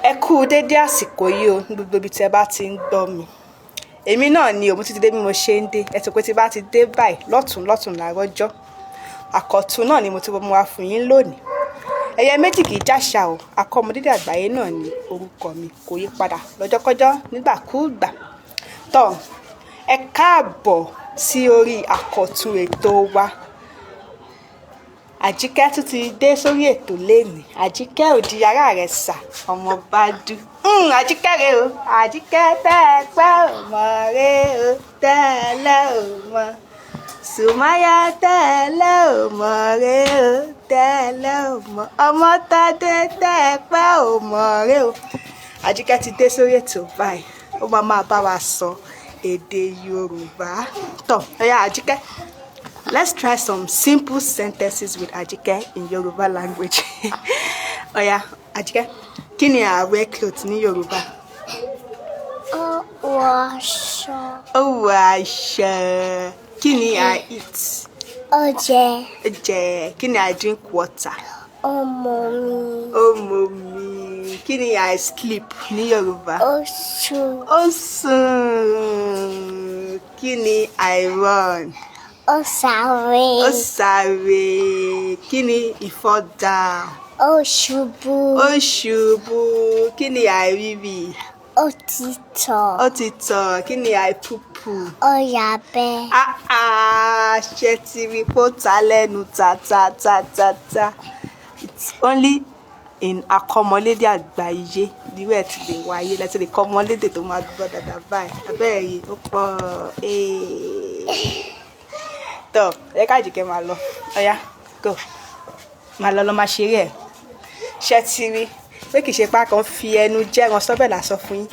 Ẹ kú dédé àsìkò yìí o, ní gbogbo ibi tí ẹ bá ti ń gbọ́ mi. Èmi náà ni o, mo ti dé bí mo ṣe ń dé. Ẹ ti pé tí bá ti dé báyìí lọ́tùn lọ́tùn làárọ̀jọ́. Àkọ̀tun náà ni mo ti mú wá fún yín lónìí. Ẹyẹ méjì kì í jàṣà o. Akọ́mọlédè Àgbáyé náà ni orúkọ mi, kò yí padà lọ́jọ́kọ́jọ́ nígbàkúùgbà. Tọ́ ẹ káàbọ̀ sí orí àkọ̀tun ètò wa. Àjíkẹ́ tún ti dé sórí ètò lénìí. Àjíkẹ́ ò di yàrá rẹ̀ sà, ọmọ bá dú. Àjíkẹ́ rè o. Àjíkẹ́ tẹ́ ẹ pẹ́ ò mọ̀ rè o, tẹ́ ẹ lẹ́ ò mọ̀. Sùmáyà tẹ́ ẹ lẹ́ ò mọ̀ rè o, tẹ́ ẹ lẹ́ ò mọ̀. Ọmọ Tádé tẹ́ ẹ pẹ́ ò mọ̀ rè o. Àjíkẹ́ ti dé sórí ètò báyìí. Ó máa máa bá wa sọ èdè Yorùbá. Tọ́, ọ̀yá Àjíkẹ́. Let's try some simple sentences with Ajike in Yoruba language. Oya, Ajike, kí ni I wear clothes ní Yorùbá? Ó wọ aṣọ. Ó wọ aṣọ. Kí ni I eat? Ó jẹ. Ó jẹ. Kí ni I drink water? Ó mu omi. Ó mu omi. Kí ni I sleep ní Yorùbá? Ó sùn. Ó sùn. Kí ni I run? Ó sáré. Ó sáré. Kí ni he fall down? Ó ṣubú. Ó ṣubú. Kí ni I ríbi? Ó ti tọ̀. Ó ti tọ̀. Kí ni I poo poo? Ó yàgbẹ́. Ah ah, ṣe ti rí pó ta lẹ́nu ta ta ta ta ta. It's only in Akọ́mọlédè Àgbáyé nírú ẹ̀ ti lè wáyé lẹ́tí lè kọ́mọlédè tó máa gbọ́ dáadáa báyìí. Abẹ́rẹ́ yìí ó pọ̀. Tọ́ ẹ ká Àjíkẹ́ máa lọ. Ọ̀yá, go. Máa lọ lọ máa ṣeré ẹ̀. Ṣé ti rí pé kìí ṣe pé a kàn fi ẹnu jẹ́ran sọ́bẹ̀ lásán fún yín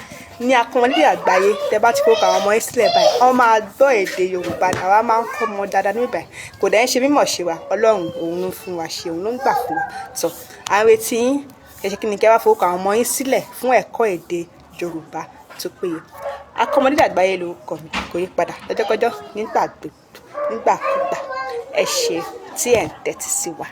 ní Akọ́mọlédè Àgbáyé? Tẹ bá ti kó àwọn ọmọ yín sílẹ̀ báyìí, wọ́n máa gbọ́ èdè Yorùbá. Àwa máa ń kọ́ ọmọ dáadáa níbẹ̀. Kò dẹ̀ ń ṣe mímọ̀ ṣe wa, Ọlọ́run òun ló ń fún wa ṣe, òun ló ń gbà fún wa. Tọ́ à ń retí yín. Ẹ ṣe kí ni kí ẹ wá forúkọ àwọn ọmọ yín sílẹ̀ fún ẹ̀kọ́ èdè Yorùbá tó péye. Akọ́mọlédè Àgbáyé lórúkọ mi, kò yí padà lọ́jọ́kọ́jọ́, nígbà gbogbo, nígbàkúgbà. Ẹ ṣé tí ẹ̀ ń tẹ́tí sí wa.